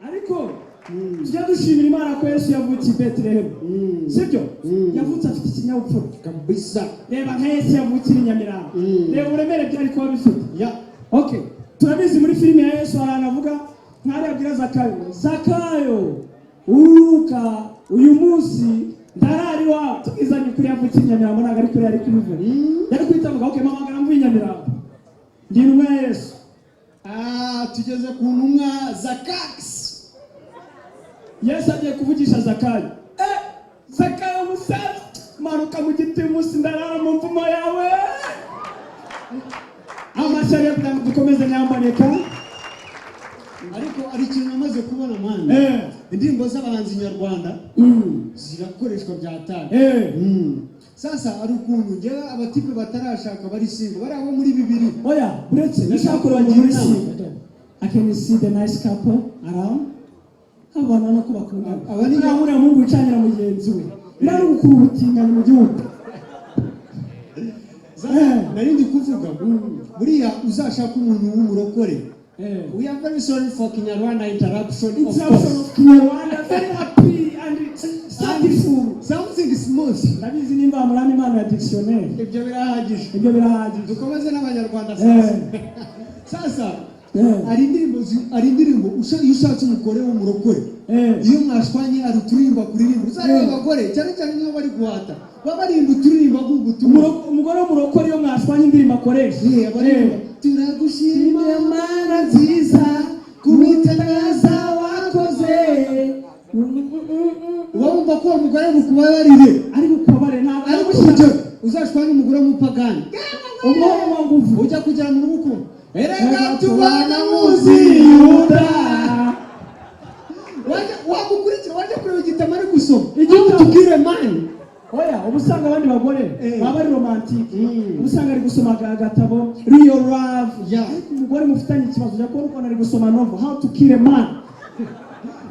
Ariko tujya dushimira Imana ko Yesu yavukiye i Betelehemu, sibyo? Yavutse afite ikinyabupfura. Kabisa. Reba nka Yesu yavukira i Nyamirambo, reba uburemere byari kuba bifite. Okay, turabizi, muri filime ya Yesu hari ahantu avuga nk'ari abwira Zakayo: "Zakayo, uruka, uyu munsi ndarara iwawe." Tubwizanye ukuri, yavukiye i Nyamirambo, ntabwo ari kuri yari kubivuga. Yari guhita avuga: "Okay, mpamagara mvuye i Nyamirambo, ndi intumwa ya Yesu." Ah, tugeze ku ntumwa za kakisi. Yesu agiye kuvugisha Zakayo: "Eh, Zakayo musaza, manuka mu giti, uyu munsi ndarara mu mvumo yawe." Amashyari yo kugira ngo dukomeze, nyamuneka. Ariko hari ikintu namaze kubona, man. Indirimbo z'abahanzi nyarwanda zirakoreshwa bya tari. Sasa hari ukuntu njyewe abatipe batarashaka, bari single, bari abo muri bibiri. Oya, uretse Ndashaka ushaka kureba kubagira muri inama. single, I can see the nice couple around. Abana no ko bakundana. Aba ni- Uriya uriya muhungu wicanira mugenzi we, biriya ni ugukura ubutinganyi mu gihugu. Sasa nari ndi kuvuga, buriya uzashaka umuntu w'umurokore. We are very sorry for Kinyarwanda interruption, of Interruption course. of Kinyarwanda, very happy and satisful. Something smooth. Ndabizi, nimba murama impano ya dictionnaire. Ibyo birahagije. Ibyo birahagije. Dukomeze n'Abanyarwanda sasa. Sasa hari indirimbo hari indirimbo iyo ushatse umugore w'umurokore, iyo mwashwanye hari uturirimbo akuririmba. Uzareba abagore, cyane cyane niyo bari guhata, baba baririmba uturirimbo bw'ubutumwa. Umugore w'umurokore, iyo mwashwanye, indirimbo akoresha. Abaririmba "Turagushima Mana nziza kubitangaza wakoze." Uba wumva ko uwo mugore ari bukubabarire. Ari bukubabare, ntabwo. Ariko urugero, uzashwana n'umugore w'umupagani, Umwobo wa nguvu. Ujya kugera mu rugo ukumva "Erega tubana tubana muzi muzi Yuda." Wamukurikira, wajya kureba igitabo ari gusoma. Igitabo. Tubwire, man. Oya, uba usanga abandi bagore baba ari romantique. Uba usanga ari gusoma agatabo Real Love. Ariko umugore mufitanye ikibazo, ujya kubona ukuntu ari gusoma novel "How to Kill a Man".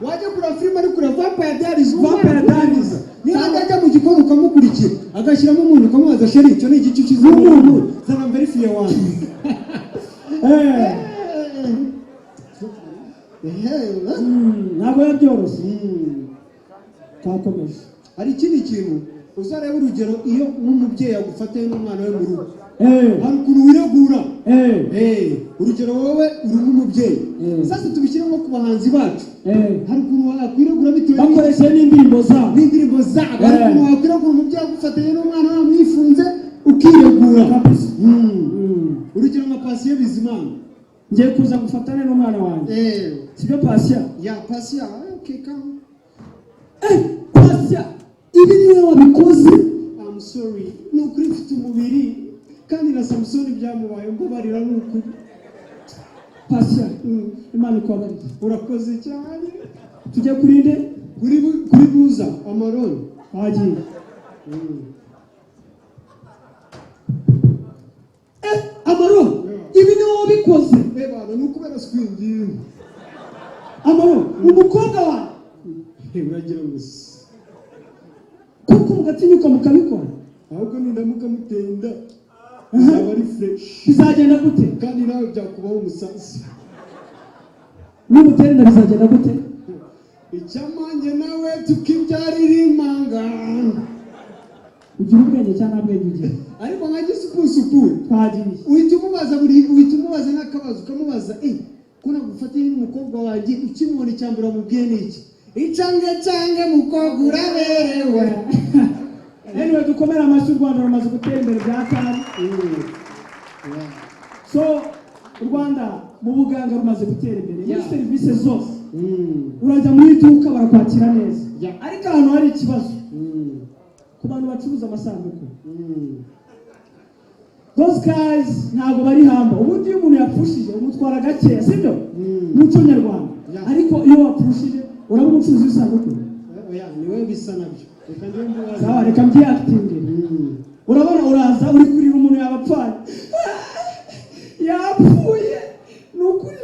Wajya kureba filime, ari kureba Vampire Diaries. Vampire Diaries. Niba ajya mu gikoni ukamukurikira, agashyiramo umunyu, ukamubaza: "Chéri, icyo ni igice ushyizemo umunyu? Zana mverifiye wanjye." Ntabwo biba byoroshye. Twakomeje. Hari ikindi kintu uzareba, urugero iyo nk'umubyeyi agufatanye n'umwana we mu rugo, hari ukuntu wiregura. Urugero wowe uri nk'umubyeyi. Sasa tubishyire nko ku bahanzi bacu. Hari ukuntu wakwiregura bitewe bakoresheje n'indirimbo zabo. N'indirimbo zabo. Hari ukuntu wakwiregura umubyeyi agufatanye n'umwana wamwifunze, ukiregura. Kabisa. Urugero nka Patient Bizimana. Ngiye kuza gufatane n'umwana wanjye. Sibyo, Patient? Ya, Patient, okay, come. Eh, Patient, ibi niwe wabikoze? I'm sorry, ni ukuri mfite umubiri, kandi na Samusoni byamubaye, mbabarira, ni ukuri. Patient, Imana ikubabarire. Urakoze cyane. Tujye kuri nde? Kuri buza Amaroni. Wagiye. Eh, Amaro, ibi niwe wabikoze? Bana, ni ukubera swingi. Amaro, umukobwa wawe? Uragira ngo se? Kuko mugatinyuka mukabikora. Ahubwo nindamuka muteye inda bizaba ari fresh. Bizagenda gute? Kandi nawe byakubaho, umusazi. Nimutera inda bizagenda gute? Icyamanjye nawe tukibyarira impanga. Ugira ubwenge cyangwa nta bwenge ugira? Ariko nka Gisupusupu, Twagiye. uhita umubaza buri uhita umubaza n'akabazo, ukamubaza: "Eh, ko nagufatanye n'umukobwa wanjye, ukimubona icya mbere wamubwiye ni iki?" "Icange cange, mukobwa, uraberewe." Anyway, dukomere amashyi, u Rwanda rumaze gutera imbere bya kane. So u Rwanda mu buganga rumaze gutera imbere muri serivisi zose. Urajya mu iduka barakwakira neza. Ariko ahantu hari ikibazo, ku bantu bacuruza amasanduku, those guys ntabwo bari hamba. Ubundi iyo umuntu yapfushije umutwara gakeya, sibyo? Muco nyarwanda. Ariko iyo wapfushije, uraba umucuruzi w'isanduku. Oya, niwe bisa nabyo, reka njye mbubaze. Sawa, reka mbyiyakitinge. Urabona uraza uri kurira, umuntu yaba apfaye, yapfuye, ni ukuri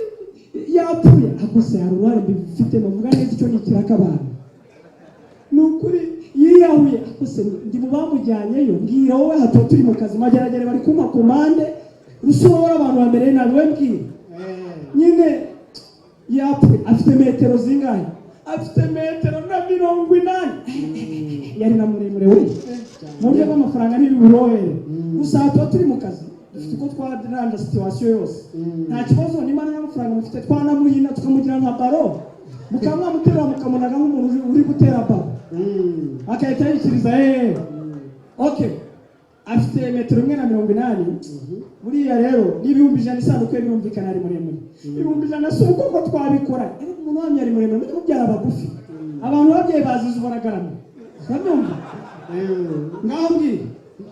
yapfuye, ariko se hari uruhare mbifitemo? Vuga neza, icyo ni ikiraka abantu, ni ukuri yiyahuye, ariko se ndi mu bamujyanyeyo? Mbwira wowe, hato turi mu kazi Mageragere, bari kumpa komande rusohora abantu bamereye nabi, we mbwira. Nyine. Yapfuye afite metero zingahe? Afite metero na 80. Yari na muremure we. Mu buryo bw'amafaranga ntibiburohere gusa. Aha tuba turi mu kazi, dufite uko twaranja situation yose. Nta kibazo, niba nta mafaranga mufite, twanamuhina tukamugira nka ballon, mukaba mwamuterura mukamunaga nk'umuntu uri gutera ballon, agahita yikiriza. Okay, afite metero 1.80. Buriya rero ni 100,000 isanduku ye, birumvikana ari muremure. 100,000 si ubu koko twabikora, ariko umuntu wamye ari muremure, mujye mubyara bagufi. Abantu babyeyi bazize baragaramye, urabyumva? Ngaho mbwira,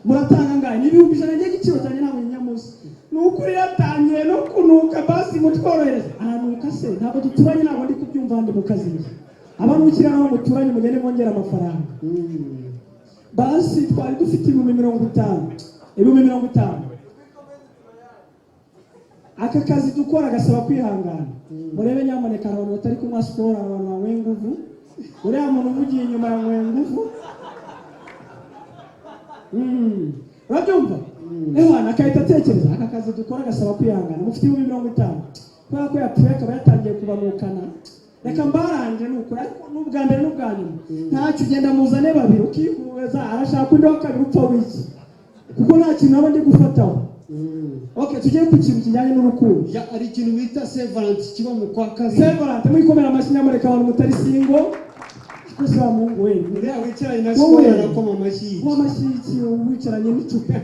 muratanga angahe? Ni 100,000. Njye igiciro cyanjye ntabwo nyamusi. Ni ukuri yatangiye no kunuka, basi mutworohereze. Aranuka se? Ntabwo duturanye, ntabwo ndi kubyumva, ndi mu kazi njye. Abanukira naho muturanye, mugende mwongera amafaranga. Basi twari dufite 50,000, 50,000. Aka kazi dukora gasaba kwihangana. Murebe nyamuneka, hari abantu batari kunywa siporo, hari abantu banyweye ingufu. Uriya muntu uvugiye inyuma yanyweye ingufu. Urabyumva? Ewana akahita atekereza, aka kazi dukora gasaba kwihangana. Mufite 50,000, kubera ko yapfuye akaba yatangiye kubanukana, reka mbaranje. Ni ukuri, ariko n'ubwa mbere n'ubwa nyuma ntacyo. Ugenda muzane babiri, ukihuza, arashaka undi wa kabiri, upfa wiki, kuko nta kintu naba ndi gufataho. Okay, tujye ku kintu kijyanye n'urukundo. Ya, hari ikintu bita Saint Valentin kiba mu kwa kabiri. Saint Valentin, mwikomera amashyi nyamuneka abantu mutari single. Ariko se wa muhungu we, Uriya wicaranye na Wowe. siporo arakoma amashyi. W'amashyi y'iki wicaranye n'icupa?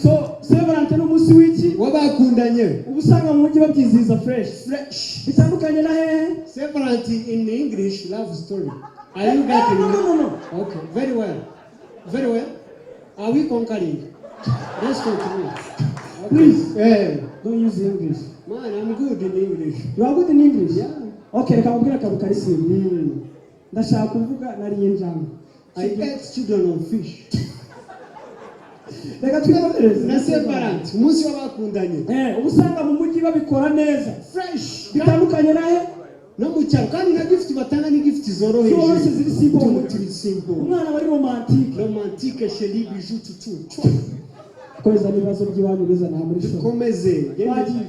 So Saint Valentin ni umunsi w'iki? W'abakundanye. Uba usanga mu mujyi babyizihiza fresh. Fresh. Bitandukanye na hehe? Saint Valentin in English, love story. Are you getting No, me? no, no, no. Okay, very well, very well. Are we conquering? Let's continue. Okay. Please. Eh, Don't use English. Man, I'm good in English. You are good in English? Yeah. Okay, reka nkubwire akantu kari simple. Ndashaka kuvuga nariye injangwe. I ate children of fish. Reka twikomereze. Na Saint Valentin, umunsi w'abakundanye. Eh, uba usanga mu mujyi babikora neza. Fresh. Bitandukanye na he? No mu cyaro. Kandi na gift batanga ni gift zoroheje. Zoroshye, ziri simple. Utuntu turi simple. Umwana aba ari romantique. Romantique, chérie, bijou, tutu. Komeza n'ibibazo by'iwanyu bizana aha muri show. Dukomeze. Twagiye.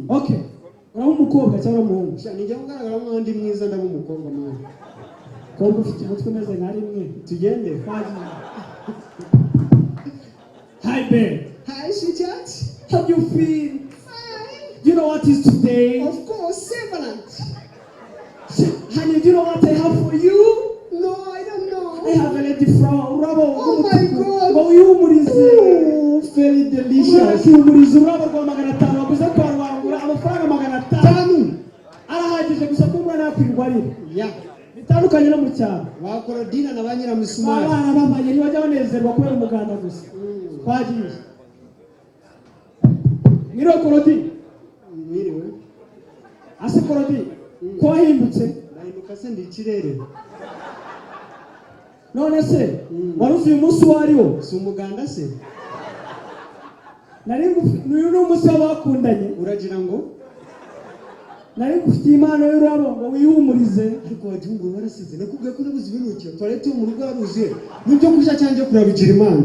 Okay, uraba umukobwa cyangwa umuhungu? Sha, nijya kugaragara nk'aho ndi mwiza, ndaba umukobwa mwana. Umukobwa ufite umutwe umeze nka rimwe. Tugende. Twagiye. Hi babe. Hi sweetheart. How do you feel? Fine. Do you know what is today? Of course, Saint Valentin. Honey, do you know what I have for you? No, I don't know. I have a lady flower, ururabo Oh my rw'umutuku. God. Ngo wihumurize. Oh, very Umwana delicious. akihumuriza ururabo rwa 500 waguze kwa rubangura, amafaranga 500 Tanu. arahagije gusa ko umwana yakwirirwa arira. Ya. Bitandukanye no mu cyaro. Bakora dina na ba nyiramisumari. Abana babaye ntibajya banezerwa kubera umuganda gusa. Twagiye. Mwiriwe Korodi. Mwiriwe. Ase Korodi, ko wahindutse? Ndahinduka se ndi ikirere? None se wari uzi uyu munsi uwo ari wo? Si umuganda se? Nari uyu ni umunsi w'abakundanye. Uragira ngo Nari ngufitiye impano y'ururabo ngo wihumurize. Ariko wagihugu warasize, nakubwiye ko nabuze ibinukira, toilette yo mu rugo yaruzuye n'ibyo kurya cyangwa kurabigira Imana.